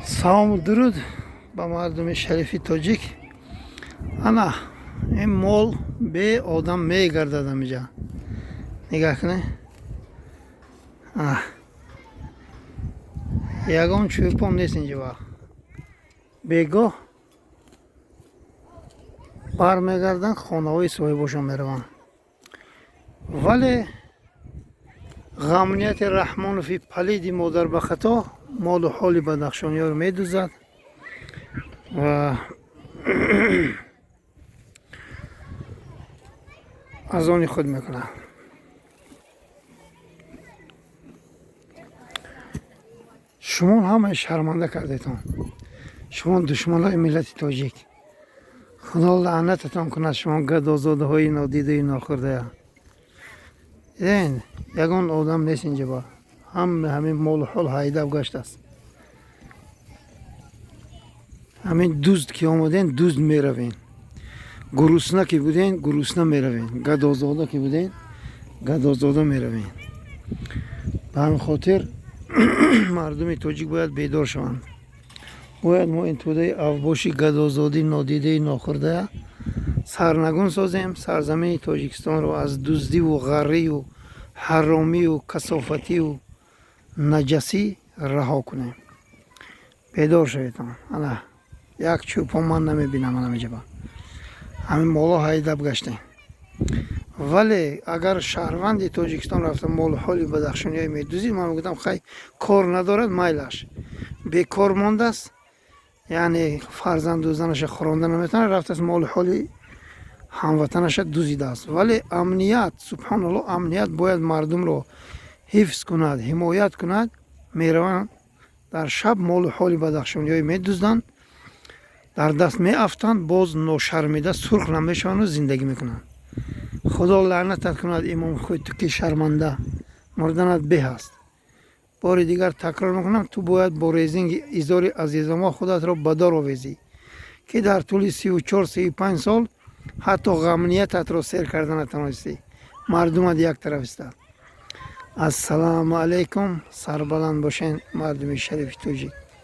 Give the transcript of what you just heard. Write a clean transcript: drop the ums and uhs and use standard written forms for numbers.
Салому дуруд ба мардуми шарифи тоҷик. Ана ин мол беодам мегардад амиҷа. Нигаҳ кунед. Ягон чӯпон нест инҷа. Бегоҳ бармегарданд, хонаҳои соҳибошон мераванд. Вале ғамнияти Раҳмонови палиди модарбахато молу ҳоли бадахшониёро медузад ва аз они худ мекунад. Шумо ҳамаи шарманда кардетон. Шумо душманои миллати тоҷик. Худо лаънататон кунад, шумо гадозодаҳои нодидаи нохӯрдая. Диден, ягон одам нест инҷа ба. Ҳама ҳамин молу ҳол ҳайдаб гаштааст. Ҳамин дузд ки омаден, дузд меравен. Гурусна ки буден, гурусна меравен. Гадозода ки буден, гадозода меравен. Ба ҳамин хотир мардуми тоҷик бояд бедор шаванд. Бояд мо ин тӯдаи авбоши гадозодӣ нодидаи нохӯрдая сарнагун созем, сарзамини Тоҷикистонро аз дуздиву ғаррию ҳаромию касофатию наҷасӣ раҳо кунем. Бедор шаведон. Ана як чӯпон ман намебинам анамиҷаба. Ҳамин моло ҳайдаб гаштем. Вале агар шаҳрванди Тоҷикистон рафта молу ҳоли бадахшониҳое медузид, ман мегуфтам, хай, кор надорад, майлаш, бекор мондааст, яъне фарзанду занаша хӯронда наметавонад, рафтааст, молу ҳоли ҳамватанаша дузидааст. Вале амният, субҳоналло, амният бояд мардумро ҳифз кунад, ҳимоят кунад. Мераванд, дар шаб молу ҳоли бадахшониҳое медузданд, дар даст меафтанд, боз ношармида сурх намешаванду зиндагӣ мекунанд. Худо лаънатат кунад, имомхӯй, ту ки шарманда мурданат беҳ аст. Бори дигар такрор мекунам, ту бояд бо резинги изори азизамо худатро ба дор овезӣ, ки дар тӯли 34-35 сол ҳатто ғамниятатро сер карда натавонистӣ. Мардумат як тараф истад. Ассалому алайкум, сарбаланд бошен, мардуми шарифи тоҷик.